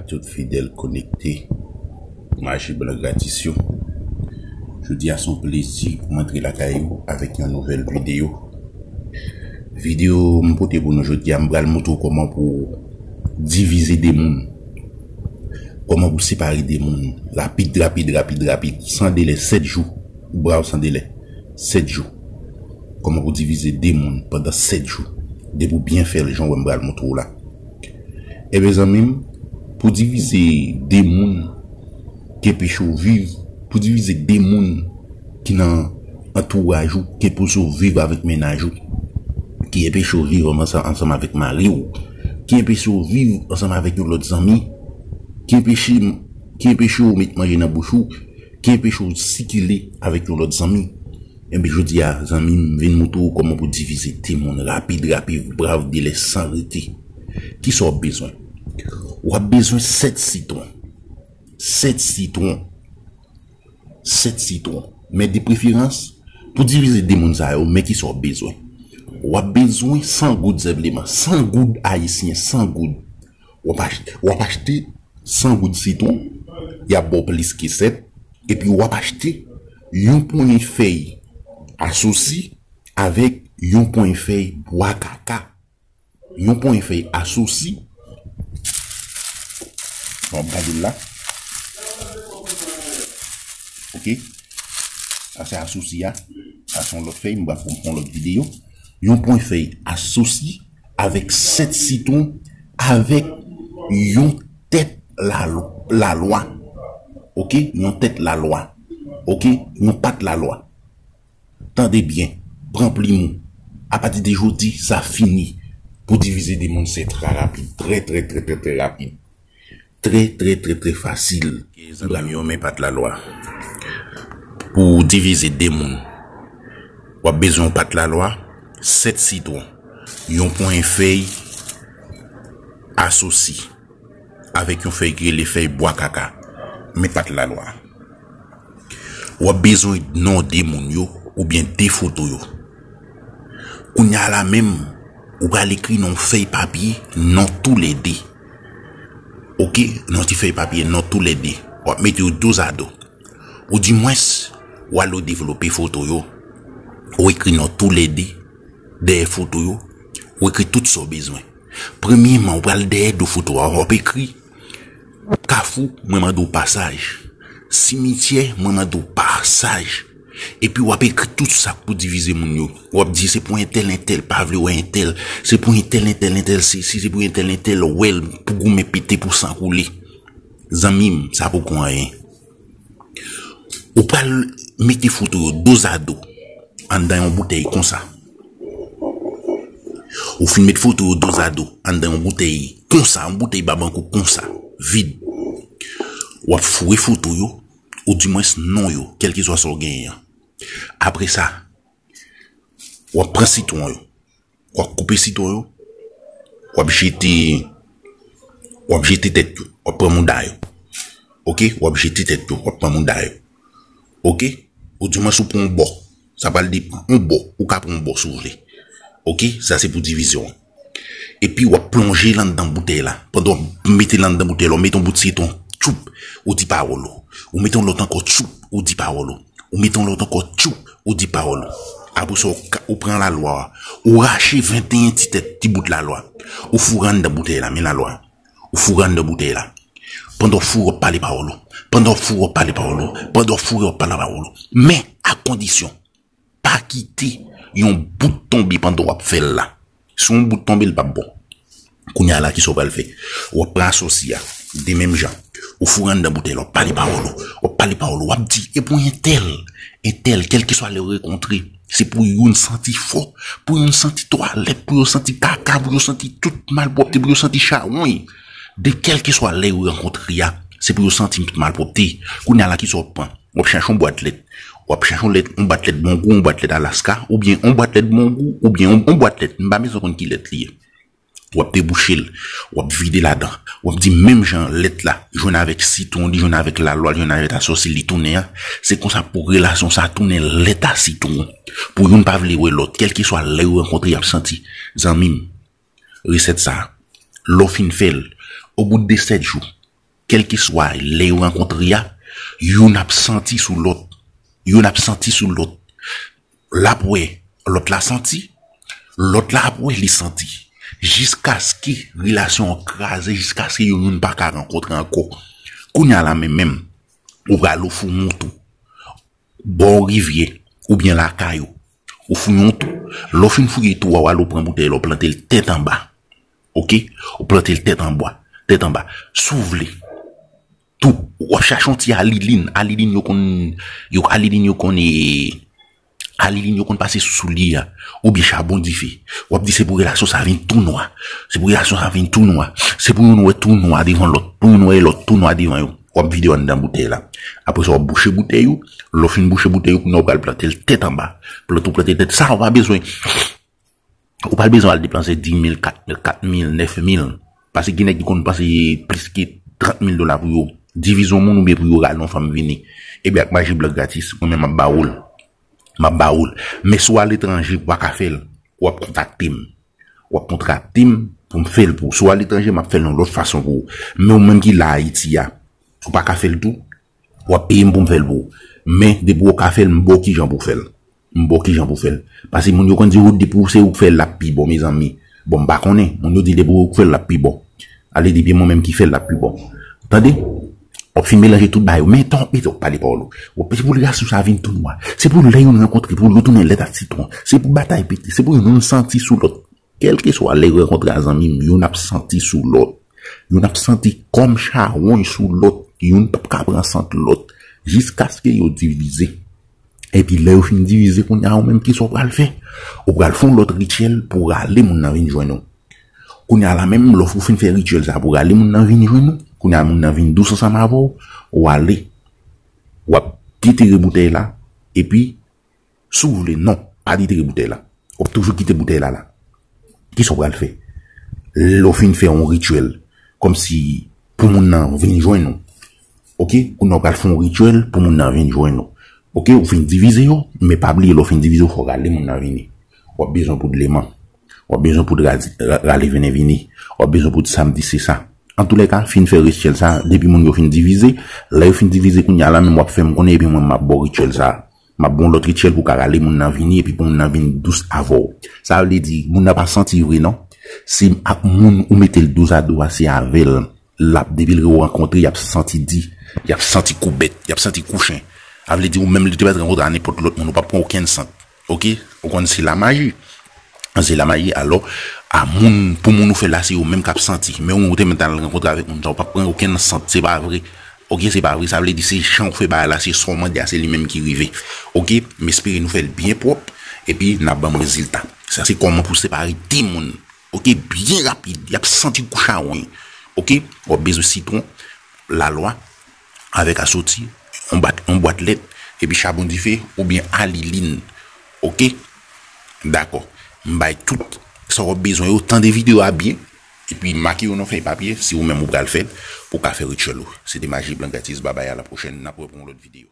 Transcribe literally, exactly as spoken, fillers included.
Tout fidèl konekte, maji blan gratis yo. Jodi a se yon plezi pou m antre lakay ou avèk yon nouvèl videyo. Videyo m pote pou nou jodi a, m pral montre w kòman pou divize de moun. Kòman pou separe de moun. Rapid, rapid, rapid, rapid. San delè, sèt jou. Ou brav san delè. Sèt jou. Kòman pou divize de moun pandan sèt jou. Depi w byen fè l, jan w wè m pral montre w la. Ebyen, zanmi m, pou divize de moun ki enpeche w viv, pou divize de moun ki nan antouraj ou, ki enpeche w viv avèk mennaj ou, ki enpeche w viv ansanm, ansanm avèk mari w, ki enpeche w viv ansanm avèk yon lòt zanmi, ki enpeche, ki enpeche w met manje nan bouch ou, ki enpeche w sikile avèk yon lòt zanmi. Ebyen, jodi a, zanmi m, m vin montre w kòman pou divize de moun rapid, rapid, brav, delè, san rete. Kisa w ap bezwen? W ap bezwen sèt sitwon. Sèt sitwon. Sèt sitwon. Men de preferans, pou divize de moun sa yo, men kisa w ap bezwen? W ap bezwen san goud senpleman. San goud ayisyen, san goud. W ap achte, w ap achte san goud sitwon, y ap ba w plis ke sèt, epi w ap achte yon ponyen fèy asosi avèk yon ponyen fèy bwa kaka. Yon ponyen fèy asosi. Bon, gade l la. Ok. Sa se asosi a. Sa se yon lòt fèy. M pral fè yon lòt videyo. Yon ponyen fèy asosi avèk sèt sitwon avèk yon tèt lalo-, lalwa. Ok? Yon tèt lalwa. Ok? Yon pat lalwa. Tande byen, pran plim ou. Apati de jodi, sa fini. Pou divize de moun, se trè rapid, trè, trè, trè, trè, trè rapid. Trè, trè, trè, trè fasil. Zanmi yo, men pat lalwa. Pou divize de moun, w ap bezwen yon pat lalwa, sèt sitwon, yon ponyen fèy asosi avèk yon fèy ki rele fèy bwa kaka. Men pat lalwa. W ap bezwen non de moun yo oubyen de foto yo. Kounye a la menm, ou pral ekri nan yon fèy papye non toulède. Ok, nan yon ti fèy papye non toulède. W ap mete yo dozado. Ou dimwens, w al ou devlope foto yo. Ou ekri non toulède dèyè foto yo. Ou ekri tout sa w bezwen. Premyèman, ou pral dèyè do foto a, w ap ekri: Kafou, mwen mande w pasaj. Simityè, mwen mande w pasaj. Epi w ap ekri tout sa k pou divize moun yo. W ap di se pou entèl, entèl pa vle wè entèl. Se pou entèl, entèl, entèl sesi, se pou entèl, entèl wè l pou goumen pete, pou san koule. Zanmi m, sa poko anyen. Ou pral mete foto yo dozado anndan yon boutèy konsa. Ou fin met foto yo dozado anndan yon boutèy konsa, yon boutèy babankou konsa, vid. W ap foure foto yo, oudimwens non yo, kèlkeswa sa w genyen an. Apre sa, w ap pran sitwon yo. W ap koupe sitwon yo, w ap jete, w ap jete tèt yo, w ap pran mouda yo. Ok, w ap jete tèt yo, w ap pran mouda yo. Ok, oudimwens ou pran yon bò. Sa pral depann. Yon bò, ou ka pran yon bò si w vle. Ok, sa se pou divizyon an. Epi w ap plonje l anndan boutèy la. Pandan w ap mete l anndan boutèy la, ou mete yon bout sitwon, tchoup, ou di pawòl ou. Ou mete yon lòt ankò, tchoup, ou di pawòl ou. Ou mete yon lòt ankò, tchoup, ou di pawòl ou. Apre sa, ou ka, ou pran lalwa a. Ou rache venteyen ti tèt, ti bout lalwa. Ou foure anndan boutèy la, men lalwa a. Ou foure anndan boutèy la. Pandan w foure, w ap pale pawòl ou. Pandan w foure, w ap pale pawòl ou. Pandan w foure, w ap pale pawòl ou. Men, a kondisyon, pa kite yon bout tonbe pandan w ap fè l la. Si yon bout tonbe, l p ap bon. Kounye a la, kisa w pral fè? W ap pran asosi a, de menm jan. Ou foure anndan boutèy la, w ap pale pawòl ou, w ap pale pawòl ou, w ap di, e pou entèl, entèl, kèlkeswa lè yo rankontre, se pou youn santi fò, pou youn santi twalèt, pou yo santi kaka, pou yo santi tout malpwòpte, pou yo santi chawony. De kèlkeswa lè yo rankontre a, se pou yo santi tout malpwòpte. Kounye a la, kisa w ap pran? W ap chache yon bwat lèt. W ap chache yon lèt, yon bwat lèt Bongou, yon bwat lèt Alaska, oubyen yon bwat lèt Bongou, oubyen yon, yon bwat lèt. M pa bezwen konn ki lèt li ye. W ap debouche l. W ap vide ladan. W ap di menm jan lèt la jwenn avèk sitwon, li jwenn avèk lalwa, li jwenn avèk asosi, li tounen an. Se konsa pou relasyon sa a tounen lèt a sitwon. Pou youn pa vle wè lòt. Kèlkeswa lè yo rankontre, y ap santi. Zanmi m, resèt sa a, lè w fin fè l, obout de sèt jou, kèlkeswa lè yo rankontre a, youn ap santi sou lòt. Youn ap santi sou lòt. L ap wè, lòt la santi, lòt la ap wè, li santi. Jiskaske relasyon an kraze, jiskaske yo youn pa ka rankontre ankò. Kounye a la menm menm, ou pral ofri yon tou. Bò rivyè, oubyen lakay ou. Ou fouye yon tou. Lè w fin fouye tou a, w al ou pran boutèy la, ou plante l tèt anba. Oke? Ou plante l tèt anba. Tèt anba. Si w vle. Tou, w ap chache yon ti alilin. Alilin yo konn, yo, alilin yo konn, e, alilin yo konn pase sou soulye a. Oubyen chabon dife. W ap di se pou relasyon sa vin tou nwa. Se pou relasyon sa vin tou nwa. Se pou youn wè tou nwa devan lòt. Pou youn wè lòt tou nwa devan yo. W ap vide yo anndan boutèy la. Apre sa, w ap bouche boutèy ou. Lè w fin bouche boutèy ou, kounye a w pral plante l tèt anba. Plante ou plante tèt. Sa, w pa bezwen. Ou pa bezwen al depanse dis mil, kat mil, kat mil, nèf mil. Paske gen nèg ki konn panse plis ke trant mil dola pou yo divize yon moun oubyen pou yo rale yon fanm vini. Ebyen, ak maji blan gratis, mwen menm m ap ba ou l. M ap ba ou l. Men si w aletranje, ou pa ka fè l, w ap kontakte m. W ap kontakte m pou m fè l pou ou. Si w aletranje, m ap fè l yon lòt fason pou ou. Men ou menm ki la Ayiti a, ou pa ka fè l tou, w ap peye m pou m fè l pou ou. Men, depi w ka fè l, m ba w kijan pou w fè l. M ba w kijan pou w fè l. Paske moun yo konn di, "Ou, depi w se ou k fè l, l ap pi bon, mezanmi." Bon, m pa konnen. Moun yo di, "Depi w k fè l, l ap pi bon." Ale, depi mwen menm ki fè l, l ap pi bon. Tande? W ap fin melanje tout bagay yo. Men, tan, men, w ap pale pawòl ou. W ap, se pou relasyon sa vin tou nwa. Se pou lè youn rankontre, pou lòt tounen lèt ak sitwon. Se pou batay pete. Se pou youn santi sou lòt. Kèlkeswa lè yo rankontre a, zanmi m, youn ap santi sou lòt. Youn ap santi kòm chawony sou lòt. Youn p ap ka pran sant lòt. Jiskaske yo divize. Epi lè yo fin divize, kounye a ou menm, kisa w pral fè? Ou pral fè yon lòt rityèl pou rale moun nan vin jwenn ou. Kounye a la menm, lè w fin fè rityèl sa pou rale moun nan vin jwenn ou, kounye a moun nan vin dous ansanm avè w, w ale, w ap detire boutèy la, epi si w vle, non, pa detire boutèy la. W ap toujou kite boutèy la la. Kisa w pral fè? Lè w fin fè yon rityèl, kòmsi pou moun nan vin jwenn ou. Oke? Kounye a w pral fè yon rityèl pou moun nan vin jwenn ou. Oke? Ou fin divize yo, men pa bliye lè w fin divize yo, fò w rale moun nan vini. W ap bezwen poud leman. W ap bezwen poud ra-, ra-, rale vini vini. W ap bezwen poud sa m di se sa. Antoulèka, fin fè rityèl sa, depi moun yo fin divize, lè yo fin divize kounye a la, menm w ap fè m konnen, epi mwen m ap ba w rityèl sa. M ap ba w lòt rityèl pou w ka rale moun nan vini, epi pou moun nan vin dous avè w. Sa vle di, moun nan pa santi vre, non. Se ak moun ou mete l dozadou a, se avè l. L ap, depi l rankontre, y ap santi di, y ap santi kou bèt, y ap santi kou chen. Sa vle di, ou menm, li te mèt rankontre a nenpòt lòt moun, ou p ap pran okenn sant. Oke? Ou konn se lamaji. Se lamaji, alò, a moun, pou moun ou fè la, se yo menm k ap santi. Men ou te mèt al rankontre avèk moun sa, ou p ap pran okenn sant, se pa vre. Oke, se pa vre, sa vle di se jan ou fè bagay la, se sa w mande a, se li menm ki rive. Oke, m espere nou fè l byen pwòp, epi n ap ban m rezilta. Sa se kòman pou separe de moun. Oke, byen rapid, y ap santi kou chawony. Oke, w ap bezwen sitwon, lalwa, avèk asoti, yon bat, yon bwat lèt, epi chabon dife, oubyen alilin. Oke, dakò. M bay tout sa w ap bezwen yo, tande videyo a byen, epi make yo nan fèy papye, si ou menm ou pral fè l, pou w ka fè rityèl ou. Se te Maji Blan Gratis, babay, a la pwochèn, n ap wè pou yon lòt videyo.